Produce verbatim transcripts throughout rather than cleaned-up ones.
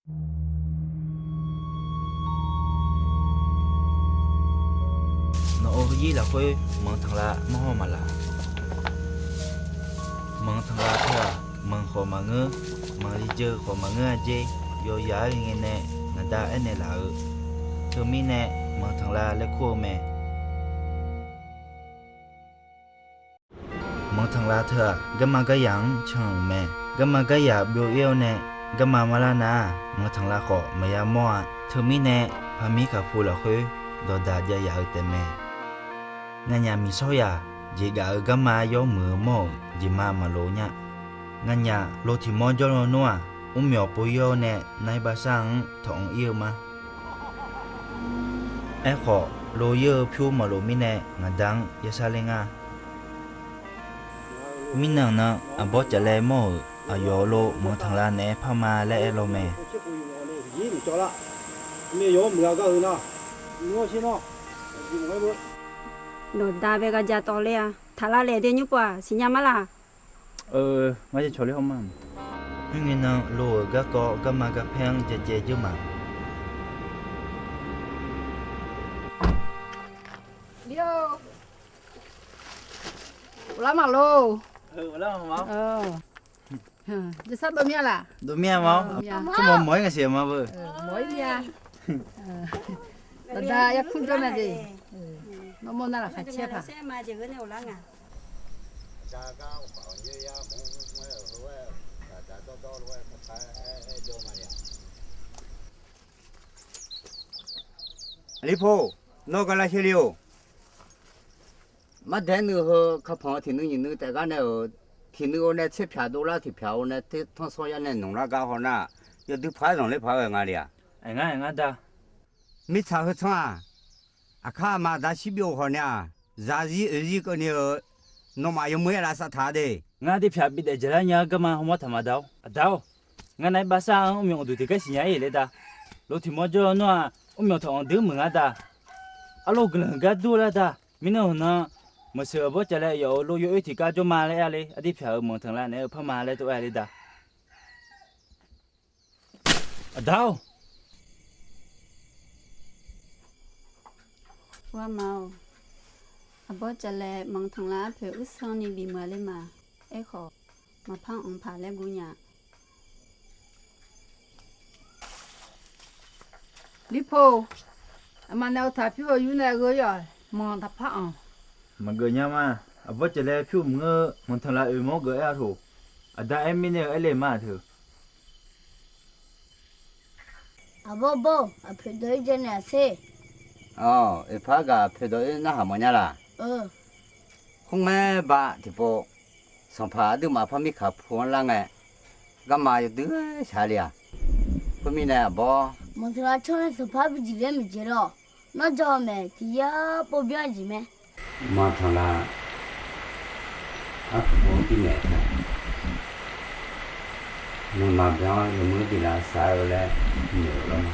Nawq-euq heuzir lafkhoer manq tanqlav mawr haw maqlaq. Manq tanqlav teu-aq, manq khawf maqngeur, manq li jeuv khawf maqngeur-a jer. Yawyaq-aer ngae nae ngaqda aernaeq laf-euq. Teumirnae manq tanqlav laer kur-eu mae. Manq tanqlav teu-aq, garma garyaq-anr can-euq mae. Garma garyaq byov-ir-awr nae, garma marlar nar-aq, manq tanqlav khawf maqya mawr-a. Teumirnae, paqmir kaqpu lafkhoer dawqdaq jav yaf-eu taefmae. Nganyaf miqsawryaq, jeqgaf-eu garma yawmuiq-eu mawr-euq jeqma maqloq nya. Nganyaf lo tiq mawr jawrluf nmr-aq, mrmyawf pov-ir-awr nae nar-ir bavsar-anr tawq-anr ir-eu ma. Aerkhawf, lo ir-eu pyur maqlof mirnae ngaqda-anr yasar ler nga. Mirnan nan aqbawr caflae mawr-euq aqyawf lo manq tanqlav naeq-aer par ma laer aer law mae. Nawqda bae gha ja tawv ler-a. Taqlar laef de nymr pov-aq siqnya ma laq. Ngar ya cawq ler haw ma. Khoerngae nan lo-euq garkawv garma garpaer-anr jaejae jeur ma. Lar maqlor. Jawrsar dov mir-a laq? Dov mir-a ma. Tsawrmawq mawq-ir ngaq siq ma beu. Mawq-ir mir-a. Baqda yarkmr jawr mae de. Nawr mawr nar laqkhaq caer paq. Aqlirpo, nawr gar lar shaer le-or. Mardaeq nuiv heu kapanq-eu tiq nuiv nyiq nuiv taef gar nae-euq, tiq nuiv-or nae tser pyaq dovlar tiq pyaq-or nae tanrsawr yar nae nmq lar gar haw nar, yawdui paq-aer zanqler paq-aer ghae nga le-aq. Aer ngar aer ngar da. Mirtsaq heu tsanr-aq, aqkar aqma aqda shir byov haw nae-aq, zarzir oeqzir keuvni-eu nawmaf yawmuiq-aer lavsav taq-a de. Ngar aqdui pyaq bidaef dzaeqlar nya-eu garma hawmawr taq ma da-or. Aqda-or, ngar nav-ir bavsar-anr mrmyawf uqduq tiqgar siqnya-ir le da. Lo tiq mawr jawr-eu nawr-aq, mrmyawf tawq-anr dui muiq ngar da. Arlawr guiqlanq gar dur-eu lar da. Mirnan hawq nan, maqseuq aqbawr cavlae yawf-euq lo yawoer tiqgar jawr ma laer aer le. Aqdui pyaq-euq manq tanqlav naeq-eu par ma laer tov aer le da. Aqda-or. Aqbawr cavlae manq tanqlav arpoeq uirsanni bif muiq-a ler ma. Aerkhawf, maqpar anq paq laer guv nya. Lirpo, aqma nae awtaq pyur-eu yur nae gheu-ir-awq, manq taqpar anq. Maqgeuf nya ma. Aqbawr cavlae pyur maqngeur, manq tanqlav oeq mawr geuf-aer-a toq. Aqda aer mirnae-eu aer le ma teu. Aqbawr bawr, aqpoeq dawq-ir jaev naeq-aq sher. Awq, oeqpaq-aer gaq aqpoeq dawq-ir narhaq mawf nya laq? Khoerngae bav tiqpov, sanqpaq aqduimaf par mirkaq pu-anr lar ngae, garma yawdui shaq le-aq. Khoermirnae aqbawr, manq tanqlav canr nae sanqpaq-anr bi jeq laer maeqjeq lawr. Nawr jawr-eu maeq tiq yar pov byanr jeq mae. Manq tanqlav arpoeq-anr bi naeq taq. Nawmaf byan-awr yawmuiq-anr bi lavsav aer-eu laer noeq-eu lawr ma.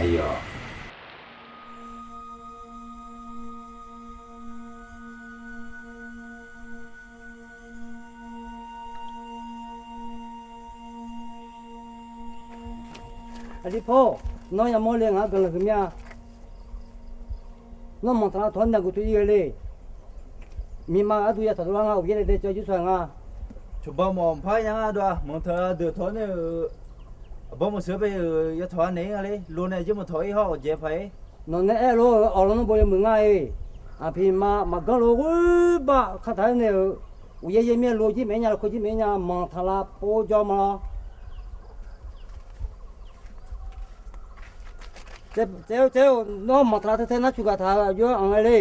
Aqyawf. Aqlirpor, nawr yamawr le ngaq-anr guiqlanq huiq mir-a. Nawr manq tanqlav tawq-anr naeq guv tuv-ir ghae le. Miqma gharduq ya taq dovlar nga, uqyaer daef daef cawv jir tawq-aer nga. Cawqbaw mawf maqpar ya ngar dov-a, manq tanqlav deuq tawq-anr nae-euq aqbawr maqseuq-aer bae-euq ya tawq-a naeq-ir nga le. Lo nae jir maqtawq-ir hawr awqjaeq paq-ir. Nawq nae aer-eu lof-aer awqlanr nawr bo yawmuiq ngar-e. Aqpiq ma maqganr lof ghoer bar kataq-aer nae-euq uqyaer yaer mir-aer lo jir maeq-aer nya, lafkhoer jir maeq-aer nya, manq tanqlav pov jawr ma lawr. Tsaev-eu tsaev-eu, nawr manq tanqlav teu tae nar cuq gaq taq-eu aqjox-aer anq ghae le.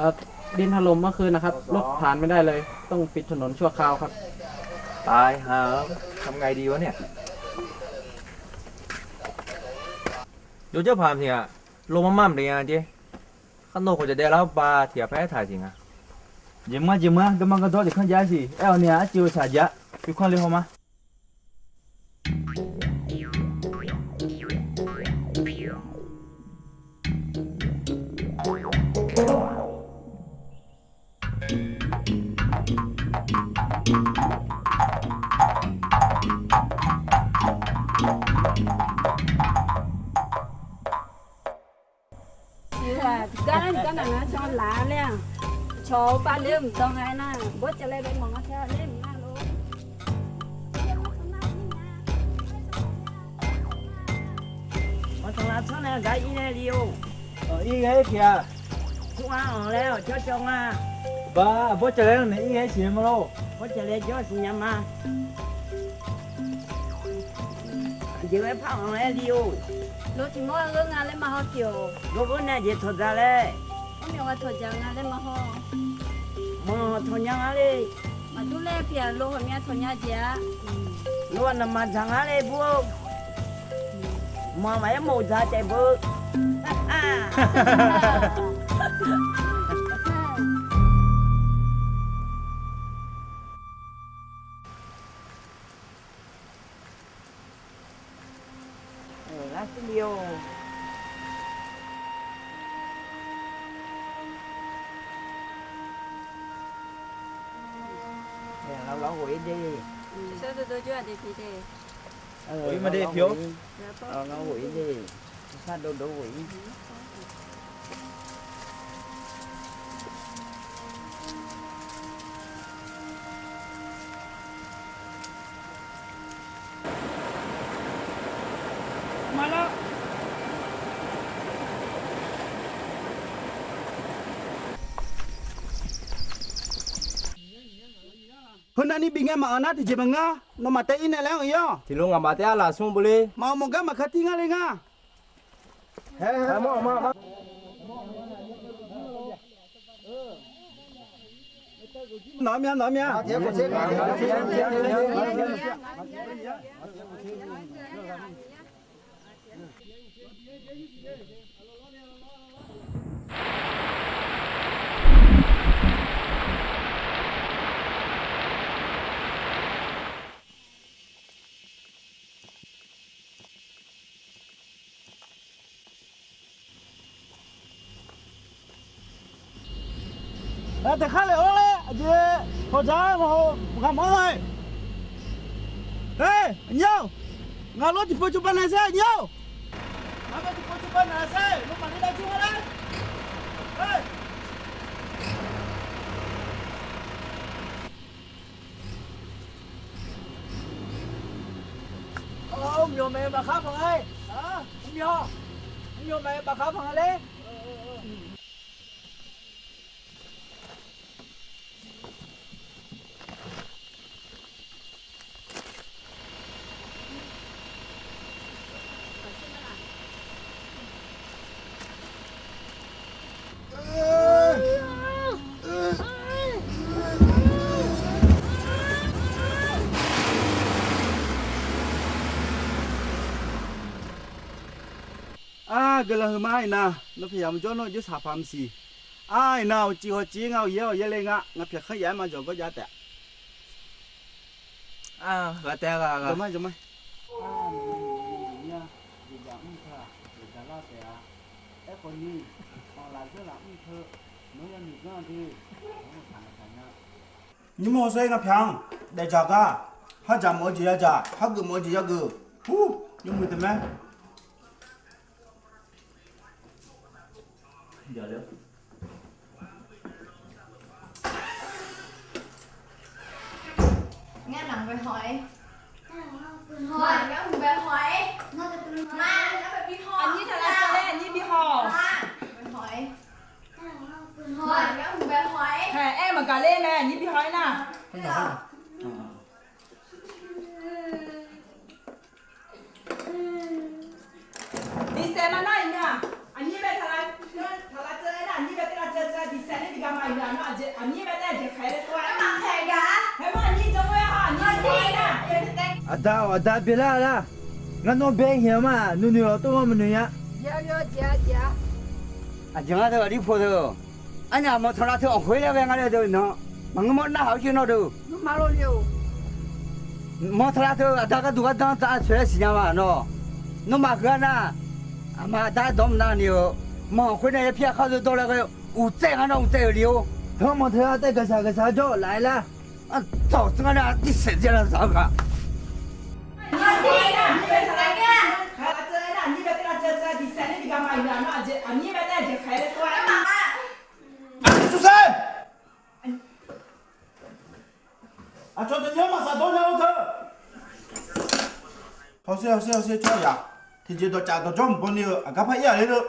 Ơ,ดินถล่มเมื่อคืนนะครับ รถผ่านไม่ได้เลย ต้องปิดถนนชั่วคราวครับ ตายห่า ทำไงดีวะเนี่ย Yawjawr paq tiq ghaq, lo marmar maqle nya jer. Khar nawr khawf jaqdaev lar-awr ba tiq ghaq paer taq siq nga. Jeq mr-a, jeq mr-a, garma gardawr tiq kanr jav-a siq. Aer-awq ni-aq, arciv-eu shaq jav-a. Yawkhanr le haw ma. Siqghaq gar gar naq ngar can laf laer-aq, cawq pav ler mqdan nga aernar, bawrcav laer bae mawq ngar tae ler mq nar lor. Maqtanq laf tsanr nae gar ir nae li-or. Ir ghae-aer pyeuf-a. Smr-anr-anr laer-awq jawrjawr nga. Ba, bawrcav laer nae ir ghae siqnya ma lor. Bawrcav laer jawr siqnya ma. Aqjeq ghae par-anr laer li-or. Lo tiq mawr-a gheur nga laer ma haw tiq-awq. Lo gheur nae jeq tawqdzaq laer. Mr myawq ghae tawqdzaq nga laer ma haw. Manq tawqnya nga le. Maqdur laer pyeuf-a, lo ghawqmya tawqnya jeq-a. Lo-aq nanqmaq dzaq nga le bur-or. Manq maqaer mof dzaq taef beu. Lar sirli-or. Lar lar ghof-ir de. Lar ghof-ir de. Lar ghof-ir de. Sar dovdov ghof-ir. Heunavni bif ngae maqanr nar tiqjeq maqngeur. Nawmaf taef-ir naeq laer-anr ir-awq. Tiqlof ngaqmaf taef-ar laf smr beu le. Maqanr mawf gar maqkar tir ngar le ngar. Nawq mya, nawq mya. Nar taef khar laeq-awr laer aqjeq pawqdzaq-aer maqhaw ghaq mawr-a. Aqnyir-awq, ngaq lawr tiqpov cawba naeq saer aqnyir-awq. Ngaq lawr tiqpov cawba naeq saer nawmaf ni lavjur-a laer. Mqmyawq maeq-eu baqkhar maqnga-aer, mqmyawq, mqmyawq maeq-eu baqkhar maqnga laer. Ar, guiqlanq huiqma iqnan, nawr pyaq yamq jawr nawr jir saqpaq maqsiq. Ar, iqnan uqcif hawcif nga, uqyaer awqyaer le nga, ngaq pyaq kanr yaf-aer ma jawq gawr jav taef. Ghaq taef ghaq ghaq. Jawq ma, jawq ma. Jeqjaq mr teu-aq, jeqjaq lar taef-a. Aerkhawf ni, anqlaf zanrlaf mr teu, nawr yawmuiq ganr de. Nymr-eu saer ngaq pyaq-anr daefdzaq gar, khardzaq mawf-eu jeq yadzaq, khargeuf mawf-eu jeq yageuf. Ur, yawmuiq taef mae. Ngar naq bae haw-aer. Ngar bae haw-aer. Aqnyir taq lavcawv laer aqnyir bi haw. Ngar bae haw-aer. Ngar bae haw-aer. Aer maqgaq ler mae, aqnyir bi haw-aer nar. Diqsaef ma nar iqnya. Aqnyir bae taq lavcawv-aer nar, aqnyir bae taq lavcawv-aer diqsaef ler tiqghaq ma iqnya nar, aqnyir bae taef-aer jeq khaeq-aer tov-aer maqkhaeq gaq. Haemawr aqnyir jawr-aer haw, aqnyir jawr-aer nar. Aqda-awq, aqda byaelar lar. Ngar nawr bae-aer haeq-eu ma, nuinoeq-awq tov-anr maqnoeq nya. Aqjeq ngar teu aqdir paw teu-awq. Arnyaf manqtanqlav teu anqkhoer-aer ghae nga laer deuq nan, maqngeur mawr narhaq-awr jir nawr deuq. Manqtanqlav teu aqda gharduq ghardanr taf-aer tsoeq-aer siqnya ma nawr. Nawmaf heu-aq nar, aqma aqda-aer dawq maqnar ni-eu, manq khoer nae yapir-a khar dawr laer ghae, uqtsaev nga nar uqtsaev-euq li-or. Tanqmanq teu-a taef gaqsaq gaqsaq jawr laf-aer lar. Aqtawq tsanr gar nar tiqsaef dzer lar zaq-eu ghaq. Aqcawq dawqnya maqsaq dawrnya-eu teu. Hawsher hawsher hawsher tsawrhaq yaq. Tiqjeq dawqcaf dawqjawr mqbaw ni-eu aqgar par ir-aq ler-eu.